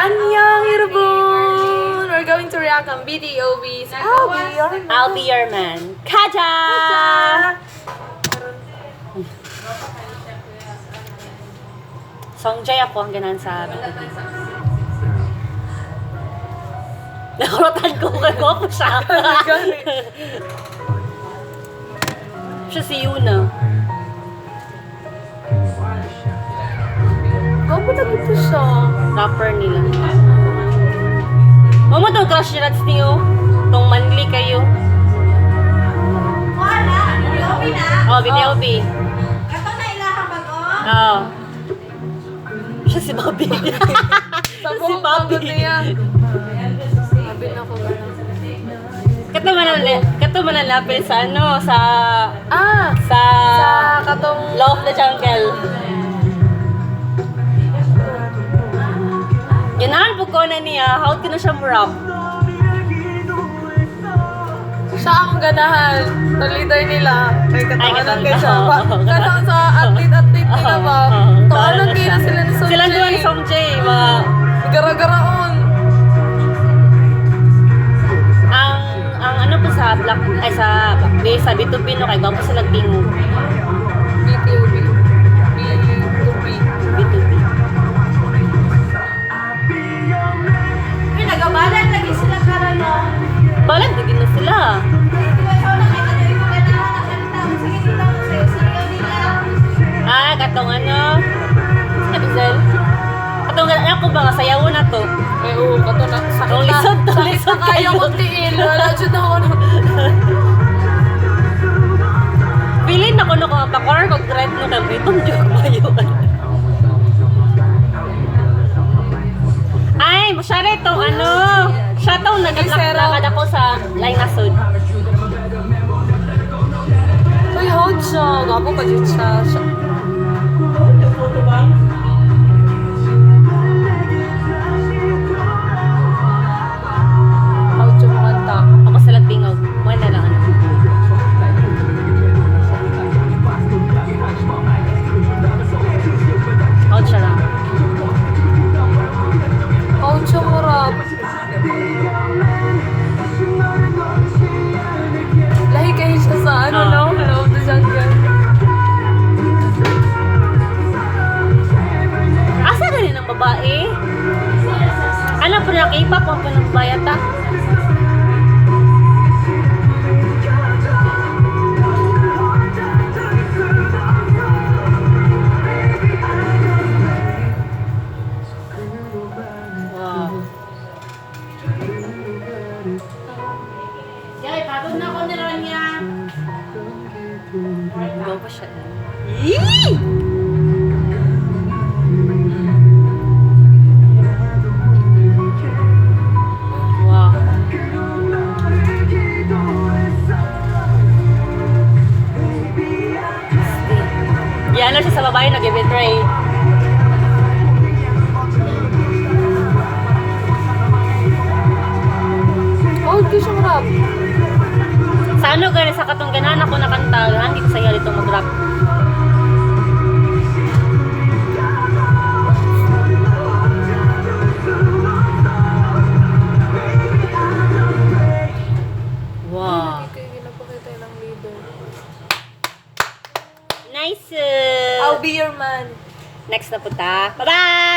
Annyeong, 여러분! We're going to react on BTOB's I'll Be Your Man. I'll Be Your Man. Kaja! Songjay ako ang ganahan sa BTOB. Nakurutan ko kay ko siya. Siya si Yuna. Gwapo na gito siya. Rapper nila. Mama tong crush nila niyo. Tong manly kayo. Wala, BTOB na. Oh, BTOB. Kato na ilahang bago. Oo. Siya si Bobby. Sa Si buong Bobby. pagod niya. Sabi na ko gano'n. Kato man ang lapit sa ano, sa Ah! sa, Sa katong Law of the Jungle. Ganahan po ko na niya, how ko na siya murap. Siya ang ganahan. Sa leader nila. Kay Ay, katawanan katawag. kay siya. Oo, oo, Katawag sa athlete-athlete nila ba? Oo, Tawanan kayo na sila ni Song Silang duwa ni Jae. Song Jae, mga Gara-garaon. Ang ano po sa Black ay sa Black Bay, sa B2B no kay gwapo sila tingog. BTOB. B2B. B2B. Uy, nagabalan lagi sila karon no. Balag gid na sila. Ikaw na kay kato yung ganahan ang kanta mo sige dito mo sayo sayo nila. Ah, katong ano. Sino Bizel? Katong ako ba nga sayawon na to. Ay, oo, kato na. Sakit Tong na. lisod, tong Sakit lisod na kaya kayo. kong tiil. Wala dyan ako na. Feeling na ko no kung pakor kog thread no kay itong joke ba yun? Ay, masyari itong ano. Siya tong nagaglakad ako sa line nasod. Uy, hold siya. Gwapo pa dyan siya. Hold siya makanta. Ako sa lagtingog. Muna na lang ano. Hold siya lang. Hold siya murap. Lahi kayo siya sa ano, Ah. no? Love the Jungle. Asa ganin ang babae? Ano po na K-pop ang po ng bayata? Wow. Yay, pagod na ako ni Ronya. Gwapo siya. Yee! Wow. Yan ano siya sa babae nag-betray. Hold ko siya murap. Sa ano gani sa katong ganahan ako nakanta, ganahan ko sa dito mag-rap. Wow. Hindi kayo ginapakita ng leader. Nice. I'll Be Your Man. Next na punta. Bye-bye!